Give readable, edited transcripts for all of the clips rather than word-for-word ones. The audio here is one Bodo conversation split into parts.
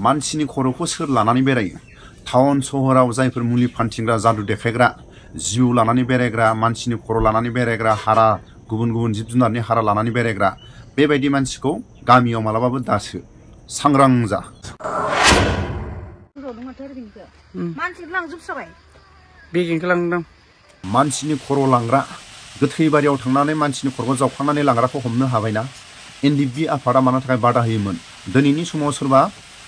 मानसिनि खर'खौ सोर लानानै बेरायो टाउन सहराव जायफोर मुलि फानथिंग्रा जादु देखायग्रा जिउ लानानै बेरायग्रा मानसिनि खर' लानानै बेरायग्रा हारा गुबुन गुबुन जिब जुनारनि हारा लानानै बेरायग्रा बेबायदि मानसिखौ गामियाव मालाबाबो दासो सांग्रां जा मानसिनि खर' लांग्रा गोथै बारियाव थांनानै मानसिनि खर'खौ जावखांनानै लांग्राखौ हमनो हाबायना एनडिएफबि आफादा मानो थाखाय बादा होयोमोन दिनैनि समाव सोरबा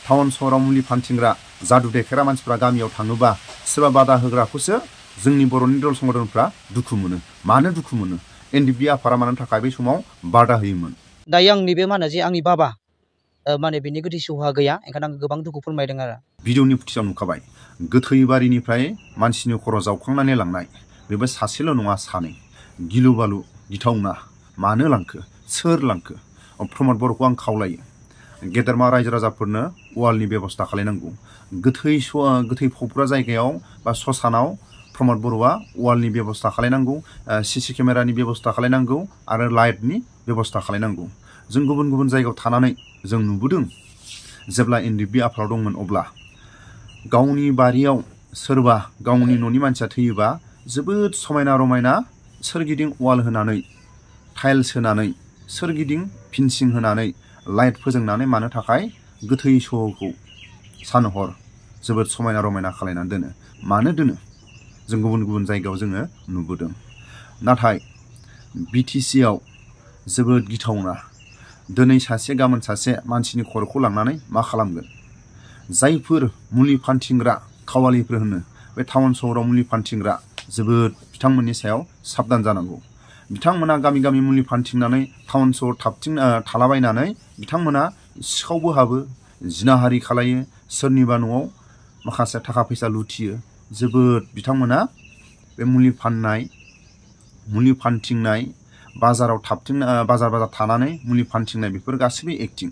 टाउन सहराव मुलि फानथिंग्रा जादु देखायग्रा मानसिफ्रा गामियाव थाङोबा सोरबा बादा होग्राखौसो जोंनि बर'नि दल संगठनफ्रा दुखु मोनो मानो दुखु मोनो एनडिएफबि आफादा मानो थाखाय बै समाव बादा होयोमोन दायो आंनि बे माने जे आंनि बाबा माने बिनि गोथै सहा गैया ओंखायनो आं गोबां दुखु फोरमायदों आरो भिडिअनि फुटेजाव नुखाबाय गोथै बारिनिफ्राय मानसिनि खर' जावखांनानै लांनाय बेबो सासेल' नङा सानै गिलु बालु गिथावना मानो लांखो सोर लांखो प्रमद बर'खौ आं खावलायो गेदेरमा रायजो राजाफोरनो वालनि बेबस्था खालामनांगौ गोथै फबग्रा जायगायाव बा ससानाव प्रमद बर'आ वालनि बेबस्था खालामनांगौ सिसि केमेरानि बेबस्था खालामनांगौ आरो लाइटनि बेबस्था खालामनांगौ जों गुबुन गुबुन जायगायाव थानानै जों नुबोदों जेब्ला एनडिएफबि आफादाव दंमोन अब्ला गावनि बारियाव सोरबा गावनि न'नि मानसिया थैयोबा जोबोद समायना रमायना सोरगिदिं वाल होनानै टाइल्स होनानै सोरगिदिं फिनिशिं होनानै लाइट फोजोंनानै मानो थाखाय गोथै सहखौ सान हर जोबोद समायना रमायना खालायनानै दोनो मानो दोनो जों गुबुन गुबुन जायगायाव जोङो नुबोदों नाथाय बिटिसि आव जोबोद गिथावना दिनै सासे गाबोन सासे मानसिनि खर'खौ लांनानै मा खालामगोन जायफोर मुलि फानथिंग्रा खावालिफोर होनो बे टाउन सहराव मुलि फानथिंग्रा जोबोद बिथांमोननि सायाव साबधान जानांगौ बिथांमोना गामि गामि मुलि फानथिंनानै टाउन सहर थालाबायनानै बिथांमोना सिखावबो हाबो जिनाहारि खालायो सोरनिबा न'आव माखासे थाखा फैसा लुथियो जोबोद बिथांमोना बे मुलि फाननाय मुलि फानथिंनाय बाजाराव बाजार थानानै मुलि फानथिंनाय बेफोर गासैबो एक्टिं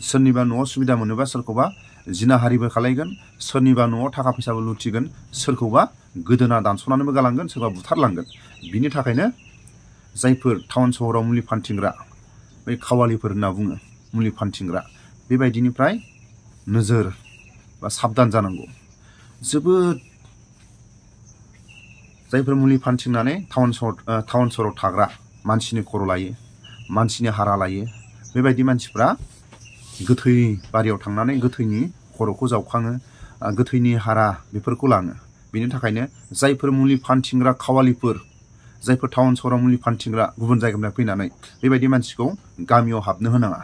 सोरनिबा न'आव सुबिदा मोनोबा सोरखौबा जिनाहारिबो खालायगोन सोरनिबा न'आव थाखा फैसाबो लुथिगोन सोरखौबा गोदोना दानस'नानैबो गालांगोन सोरबा बुथारलांगोन बिनि थाखायनो जायफोर टाउन सहराव मुलि फानथिंग्रा बै खावालिफोर होनना बुङो मुलि फानथिंग्रा बेबायदिनिफ्राय नोजोर बा साबधान जानांगौ जोबोद जायफोर मुलि फानथिंनानै टाउन सहराव थाग्रा मानसिनि खर' लायो मानसिनि हारा लायो बेबायदि मानसिफ्रा गोथै बारियाव थांनानै गोथैनि खर'खौ जावखाङो गोथैनि हारा बेफोरखौ लाङो बेनि थाखायनो जायफोर मुलि फानथिंग्रा खावालिफोर जायफोर टाउन सहराव मुलि फानथिंग्रा गुबुन जायगानिफ्राय फैनानै बेबायदि मानसिखौ गामियाव हाबनो होनाङा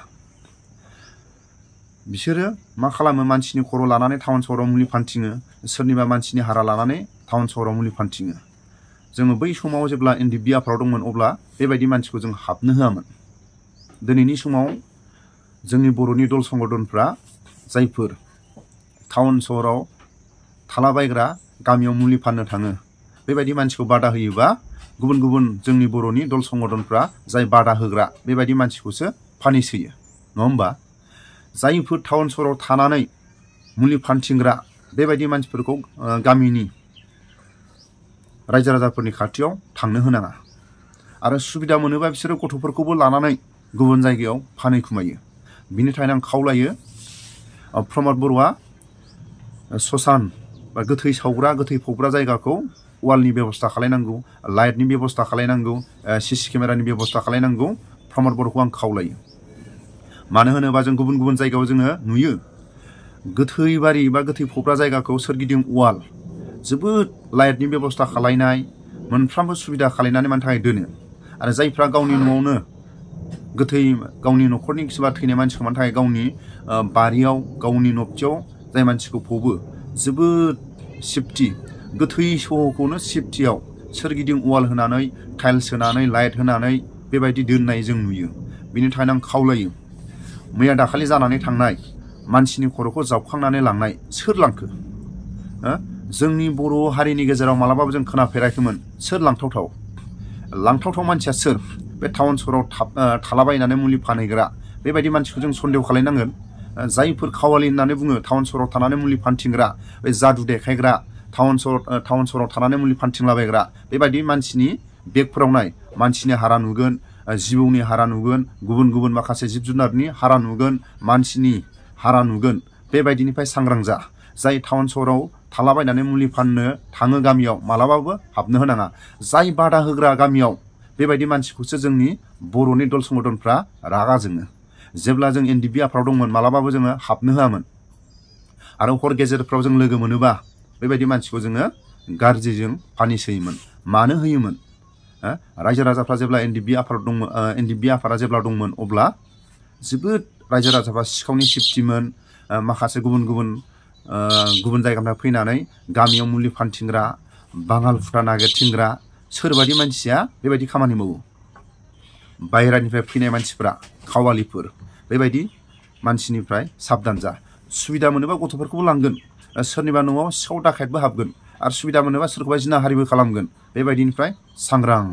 बिसोरो मा खालामो मानसिनि खर' लानानै टाउन सहराव मुलि फानथिङो सोरनिबा मानसिनि हारा लानानै टाउन सहराव मुलि फानथिङो जोङो बै समाव जेब्ला एनडिएफबि आफादाव दंमोन अब्ला बेबायदि मानसिखौ जों हाबनो होआमोन दिनैनि समाव जोंनि बर'नि दल संगठनफ्रा जायफोर टाउन सहराव थालाबायग्रा गामियाव मुलि फाननो थाङो बेबायदि मानसिखौ बादा होयोबा गुबुन गुबुन जोंनि बर'नि दल संगठनफ्रा जाय बादा होग्रा बेबायदि मानसिखौसो पानिश होयो नङा होमबा जायफोर टाउन सहराव थानानै मुलि फानथिंग्रा बेबायदि मानसिफोरखौ गामिनि रायजो राजाफोरनि खाथियाव थांनो होनाङा आरो सुबिदा मोनोबा बिसोरो गथ'फोरखौबो लानानै गुबुन जायगायाव फानहैखुमायो बिनि थाखायनो आं खावलायो प्रमद बर'आ ससान बा गोथै सावग्रा गोथै फबग्रा जायगाखौ वालनि बेबस्था खालायनांगौ लाइटनि बेबस्था खालायनांगौ सिसि केमेरानि बेबस्था खालायनांगौ प्रमद बर'खौ आं खावलायो मानो होनोबा जों गुबुन गुबुन जायगायाव जोङो नुयो गोथै बारि बा गोथै फबग्रा जायगाखौ सोरगिदिं वाल जोबोद लाइटनि बेबस्था खालायनाय मोनफ्रोमबो सुबिदा खालायनानै मानि थाखाय दोनो आरो जायफ्रा गावनि न'आवनो गोथै गावनि न'खरनि सोरबा थैनाय मानसिखौ मानि थाखाय गावनि बारियाव गावनि न'थियाव जाय मानसिखौ फबो जोबोद सेफटि गोथै सहखौनो सेफटियाव सोरगिदिं वाल होनानै टाइल्स होनानै लाइट होनानै बेबायदि दोननाय जों नुयो बेनि थाखायनो आं खावलायो मैया दाखालि जानानै थांनाय मानसिनि खर'खौ जावखांनानै लांनाय सोर लांखो जोंनि बर' हारिनि गेजेराव मालाबाबो जों खोनाफेराखैमोन सोर लांथावथाव मानसिया सोर बे टाउन सहराव थालाबायनानै मुलि फानहैग्रा बेबायदि मानसिखौ जों सन्देह खालायनांगोन जायफोर खावालि होननानै बुङो टाउन सहराव थानानै मुलि फानथिंग्रा बे जादु देखायग्रा टाउन सहराव थानानै मुलि फानथिंलाबायग्रा बेबायदि मानसिनि बेगफोराव नाय मानसिनि हारा नुगोन जिबौनि हारा नुगोन गुबुन गुबुन माखासे जिब जुनारनि हारा नुगोन मानसिनि हारा नुगोन बेबायदिनिफ्राय सांग्रां जा। जाय टाउन सहराव थालाबायनानै मुलि फाननो थाङो गामियाव मालाबाबो हाबनो होनाङा। जाय बादा होग्रा गामियाव बेबायदि मानसिखौसो जोंनि बर'नि दल संगठनफ्रा रागा जोङो। जेब्ला जों NDP आफादाव दंमोन मालाबाबो जोङो हाबनो होआमोन आरो हर गेजेरफ्राव जों लोगो मोनोबा बेबायदि मानसिखौ जोङो गाज्रिजों पानिश होयोमोन। मानो होयोमोन? रायजो राजाफ्रा जेब्ला NDP आफादा जेब्ला दंमोन अब्ला जोबोद रायजो राजाफ्रा सिखावनि सिफटिमोन। माखासे गुबुन जायगानिफ्राय फैनानै गामियाव मुलि फानथिंग्रा बाङाल फुथा नागिरथिंग्रा सोरबादि मानसिया बेबायदि खामानि मावो? बाहेरानिफ्राय फैनाय मानसिफ्रा खावालिफोर बेबायदि मानसिनिफ्राय साबधान जा। सुबिदा मोनोबा गथ'फोरखौबो लांगोन, सोरनिबा न'आव सिखाव दाखायतबो हाबगोन आरो सुबिदा मोनोबा सोरखौबा जिनाहारिबो खालामगोन। बेबायदिनिफ्राय सांग्रां